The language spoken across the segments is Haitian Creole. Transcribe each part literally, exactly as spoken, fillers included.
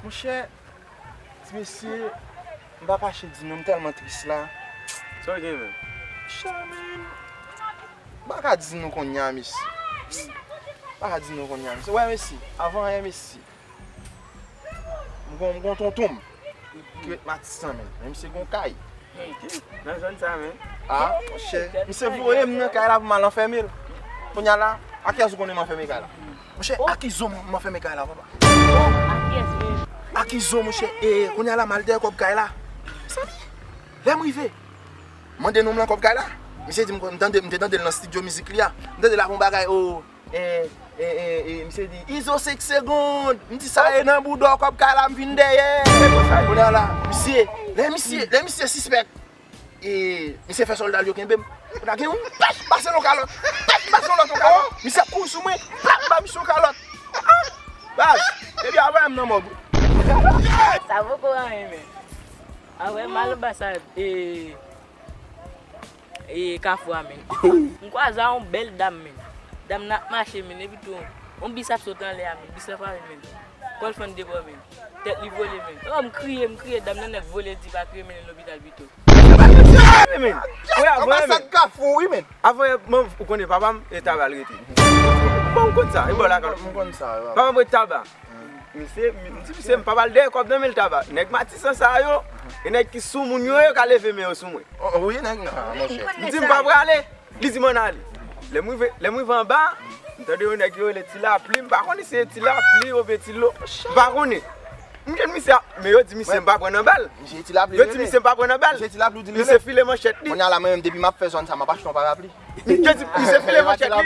Monchè, ti mesye, m pa kache di nou, m tèlman tris la. Sa w gen menm? Monchè, men, m pa ka di nou kounye a, mesye. M pa ka di nou kounye a, mesye. Wè, mesye, avan yè, mesye. M gon, m gon tonton m ki ret Matisan, men. Men misye gon kay. Nan zòn sa, men. Ah, monchè. Misye voye m nan kay la pou m al anfème l. Kounye a la, a kiyès ou konnen m anfème kay la? Monchè, a ki zo m anfème kay la, papa? A ki zo, monchè? E, kounye a la, m al dèyè kòb kay la. Mezanmi, lè m rive, m mande nonm lan kòb kay la. Misye di m, m tande, m te tande l nan estidyo mizik li a. M tande l ap yon bagay, o, E, e, e, e, misye di, "Izo senk segonn." M di, "Sa e nan bouda w kòb kay la, m vin dèyè." Kounye a la, misye, lè misye, lè misye sispèk, e, misye fè sòlda l yo kenbe m. Kounye a gen yon pèch pase yon kalòt, pèch pase yon lòt yon kalòt. Misye ap kouri sou mwen, plap, m ba misye yon kalòt. Ah, baz, epi apre m nan mòg. Sa poko anyen, men. Apre m al anba sa, e, e, Kafou a, men. M kwaze a yon bèl dam, men. Dam nan ap mache, men, epi tou, yon bis ap sot anlè a, men. Bis la frape, men. Kò l fann de bò, men. Tèt li vole, men. Oh, m kriye, m kriye. Dam nan nèk vole, di pa kriye, mennen l lopital pito. Men, men. Anba sa k Kafou, wi, men. Avan, ou konnen papa m, e Taba l rete. Bon, ou konn sa, e bò lakay. M konn sa, wi. Papa m rete Taba. Misye, m di misye, m pa pral dèyè kòb nan men l, Taba. Nèg Matisan sa yo, e nèg ki sou moun yo, yo ka leve men yo sou mwen. Oh, wi, nèg nan, monchè. M di m pa prale, li di m ann ale. Lè m rive, lè m rive anba, m tande yon nèg yo rele Ti Lapli, m pa konnen si se Ti Lapli oubyen Ti Lo, m pa konnen. M jwenn misye, men yo di misye m pa pran nan bal. Yo di misye m pa pran nan bal. Misye file manchèt li. Kounye a la, mwen menm, depi m ap fè zòn sa, m ap achte yon parapli. Yo di misye file manchèt li.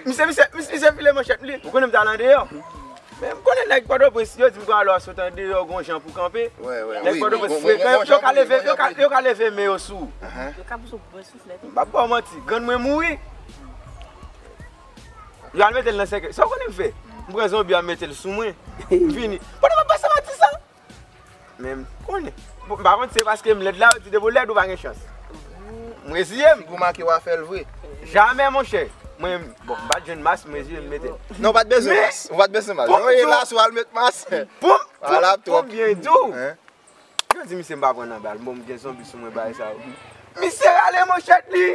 Misye, misye, misye file manchèt li. Ou konnen m t al andeyò. Men m konnen nèg Pòtoprens, yo di m kanalo a sot andeyò, gon jan pou kanpe. Nèg Pòtoprens frekan, yo ka leve, yo ka, yo ka leve men yo sou ou. M p ap ba w manti, grann mwen mouri. Yo al mete l nan sèkèy. Sa w konnen m fè? M pran zonbi a, m mete l sou mwen. M vini. Pandan m ap pase Matisan, men m konnen. Bon, m pa konn si se paske m lèd la, yo di depi w lèd, ou pa gen chans. M reziye m. Figi w make w a fè l vre. Jamè, monchè. Mwen, bon, m pa t jwenn mas, m reziye m mete l. Non, w pa t bezwen mas. Ou pa t bezwen mas. Yo, e la, si w al met mas. Poum, poum, poum, byen di w. Yo di misye m pa pran nan bal. Bon, m gen zonbi sou mwen, bagay sa yo. Misye rale manchèt li.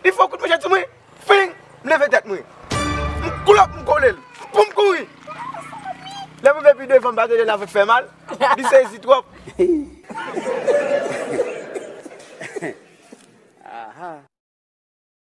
Li fè yon kout manchèt sou mwen. Fing! M leve tèt mwen. M klòp, m kole l. Pou m kouri. Lè m rive pi devan, m pa tande l avèk fè mal. Li sezi twòp.